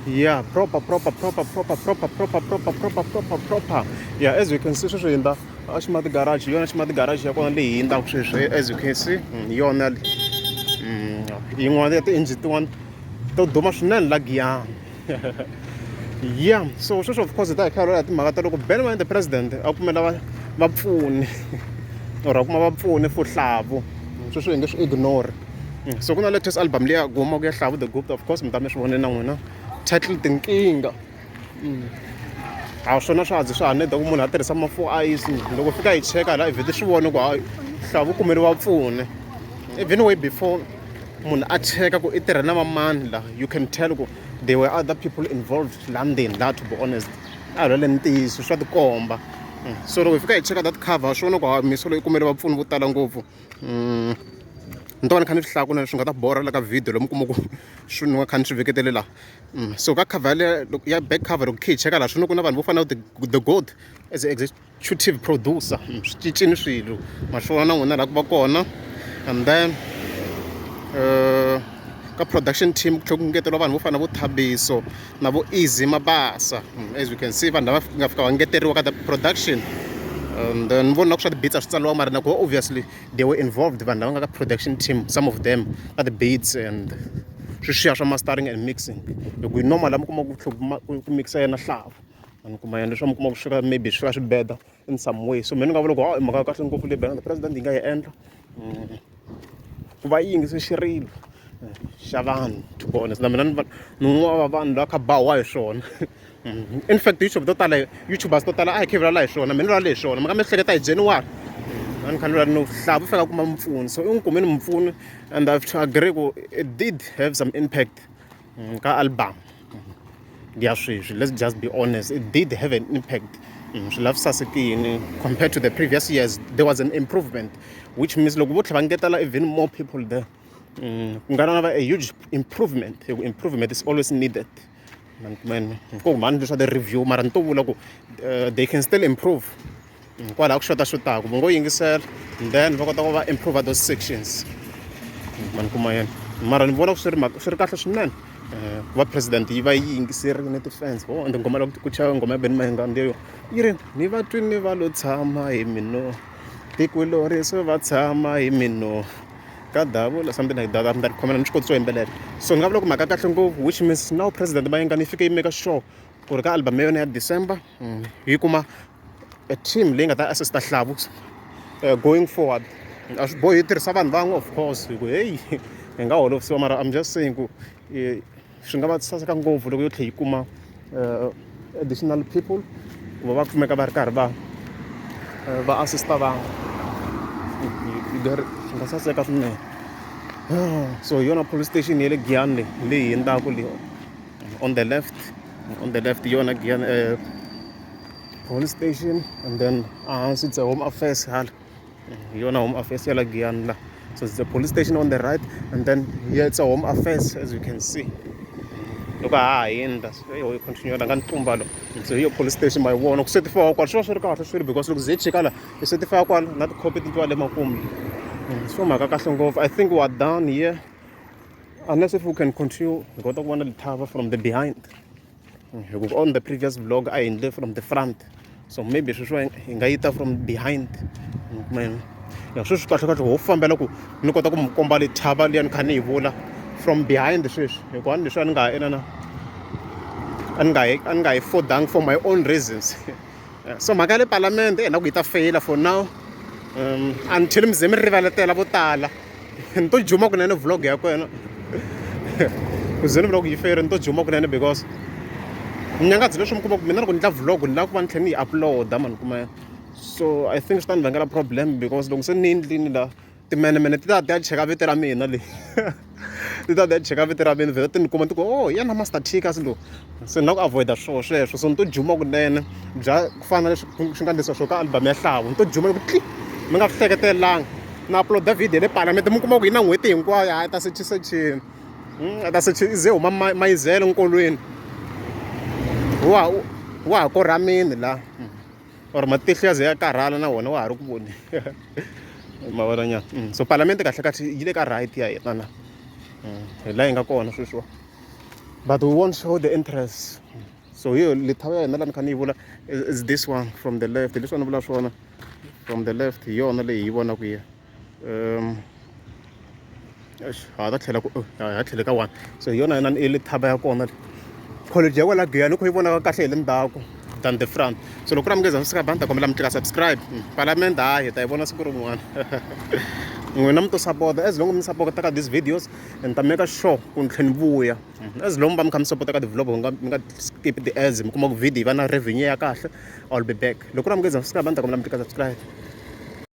Yeah, proper, proper, proper, proper, proper, proper, proper, proper, proper, proper. Yeah, as you can see, sweswi hindza a Ximati garage, yona Ximati garage ya kona leyi hindzaka sweswi, as you can see, yona yin'wana ya ti-engine tin'wana to duma swinene la Giyani. Yeah, so sweswi of course hi ta hi kha hi timhaka ta loko Ben Wayne the president a kumela va vapfuni or a kuma vapfuni for Hlavu, sweswi hi nge swi ignore. So ku na latest album leyi ya humaka ya Hlavu the Gupta, of course mi ta mi swi vonile na n'wina, title Tinkingha. A swona swa ha swa ha need ku munhu a tirhisa ma four eyes. Loko fika hi cheka la hi vhete swi vona ku hayi, Hlavu kumele vapfuni even way before munhu a cheka ku i tirha na vamani la. You can tell ku there were other people involved la ndzeni la, to be honest, a hi lweleni ntiyiso, swa tikomba. So loko hi fika hi cheka that cover, swi vona ku hayi, miso loyi kumele vapfuni vo tala ngopfu. Ni to va ni kha ni swi hlaya kunene, swi nga ta borha la ka video lomu kuma ku swi ni va kha ni swi veketele laha. So ka cover yaleyo ya back cover, loko khe hi cheka laha, swi ku na vanhu vo fana na the God as a executive producer. Swi cincile swilo, ma swi vona na n'wina laha ku va kona. And then ka production team ku tlhela ku ngeteriwa vanhu vo fana na vo Thabiso na vo Easy Mabasa. As you can see, vanhu lava nga fika va ngeteriwa ka the production. And then ni vona ku swa ti-beats a swi tsariwa, mara na ku obviously they were involved, vanhu lava nga ka production team, some of them ka ti-beats and sweswiya swa mastering and mixing, hi ku hi normal la mi kuma ku ku mixa yena Hlavu, ni kuma yena leswi mi kuma ku swi fika maybe swi fika swi beda in some way. So mina ni nga vula ku i mhaka ya kahle ngopfu leyi Benny the president yi nga yi endla ku va yi yingise xirilo xa vanhu. To be honest, na mina ni ni un'wana wa vanhu lava kha bawa hi swona. In fact, YouTube to tala, YouTubers to tala a hi khe vulavula hi swona, mina ni vulavula hi swona. Mi nga mi hleketa hi January a ni kha ni vula no Hlavu fika kuma mpfuno, so i n'wi kumile mpfuno, and I have to agree ku it did have some impact ka album ya sweswi. Let's just be honest, it did have an impact. Swi lava sasekini compared to the previous years, there was an improvement, which means loko vo tlhela va ngetela even more people there, ku nga na va a huge improvement, hi ku improvement is always needed. Man, ku mhani leswa ti-review, mara ni to vula ku they can still improve kwalaho ku xota xotaka, va ngo yingisela then va kota ku va improve those sections, mani kuma yena. Mara ni vona ku swi ri swi ri kahle swinene ku va president yi va yi yingiserile ti-fans. Oh, and nghoma loko ku chaya nghoma ya Benny Mayengani leyo yi ri ni va twini va lo tshama hi mino tikulori, so va tshama hi mino ka davula, something like that. Mi ta khomela ni swi koti swo yimbelela. So ni nga vula ku mhaka kahle ngopfu, which means now president Mayengani yi fike yi make sure ku ri ka album ya yona ya December yi kuma a team leyi nga ta assista Hlavu going forward. A swi bohi yi tirhisa vanhu van'we, of course, hi ku heyi, hi nga holovisiwa, mara I'm just saying ku swi nga va saseka ngopfu loko yo tlhela yi kuma additional people ku va va kumeka va ri karhi va va assista vanhu. Swi nga saseka swinene. So hi yona police station ya le Giyani leyi leyi hundzaka leyi on the left, on the left, yona Giyani police station. And then ahansi it's a home affairs hala, hi yona home affairs ya la Giyani la. So it's the police station on the right, and then here it's a home affairs, as you can see loko ha ha hundza. So hi continue la nga ni tlumba lo. So hi yo police station, ma yi vona ku certify kwala, swi va swi ri kahle swilo, because loko ze chika la hi certify kwala na tikhopi ti twa le makumu. So mhaka kahle ngopfu. I think we are done here, unless if we can continue hi kota ku vona lithava from the behind, hi ku on the previous vlog a hi endle from the front, so maybe sweswi hi nga yi ta from behind. Ya, sweswi kahle kahle ho fambela ku ni kota ku mi komba lethava liya ni kha ni yi vula from behind sweswi, hikuva ni leswi a ni nga ha inana a ni nga yi a ni nga yi fodanga for my own reasons. So mhaka ya le palamende na ku yi ta feyila for now, until mi ze mi rivaletela vo tala. Ni to juma kunene vlog ya kona ku ze ni vula ku yi feyile, ni to juma kunene, because nyangazi leswi mi kuma ku mina loko ni endla vlog ni lava ku va ni tlhela ni yi upload-a, mani kuma. So I think swi ta ni vangela problem, because loko se ni endlini la, timenemene ti ta ti ya cheka vito ra mina leyi, ti ta ti ya cheka vito ra mina, vhela ti ni kuma ti ku, "Oh, yena Master T." Kasi lowu se ni lava ku avoid-a swona sweswo, so ni to juma kunene bya ku fana na leswi swi nga endlisiwa swo ka album ya Hlavu. Ni to juma ku tli mi nga swi hleketelelanga na upload-a video ya le palamende, mi kuma ku yi na n'hweti hinkwayo. Hayi, ta sechesechini, a ta seche ze huma mayizele nkolweni wa wa ha korhamini la, or matihlo ya ze ya karhala na wona wa ha ri ku voni, ma vona nyana. So palamende kahle kahle yi le ka right ya hina na hi laha yi nga kona sweswiwa. But we won't show the interest. So hi yo lethaba ya hina la ni kha ni yi vula is this one from the left. Leswi a ni vula swona from the left hi yona leyi hi yi vonaka yi eish ha ta tlhela ku ha tlhele ka one. So hi yona i lethaba ya kona leyi. College ya kwala Giyani yi kha yi vonaka kahle hi le ndzhaku than the front. So loko ku ri a mi nge za mi fika ba ni ta kombela mi tlika subscribe. Palamende hayi hi ta yi vona siku rin'wana. N'wina mi to support as long mi support ka these videos ni ta make sure ku ni tlhela ni vuya. As long mi va mi kha mi support ka ti-vlog mi nga mi nga skip ti-ads mi kuma ku video yi va na revenue ya kahle I will be back. Loko ku ri a mi nge za mi fika ba ni ta kombela mi tlika subscribe.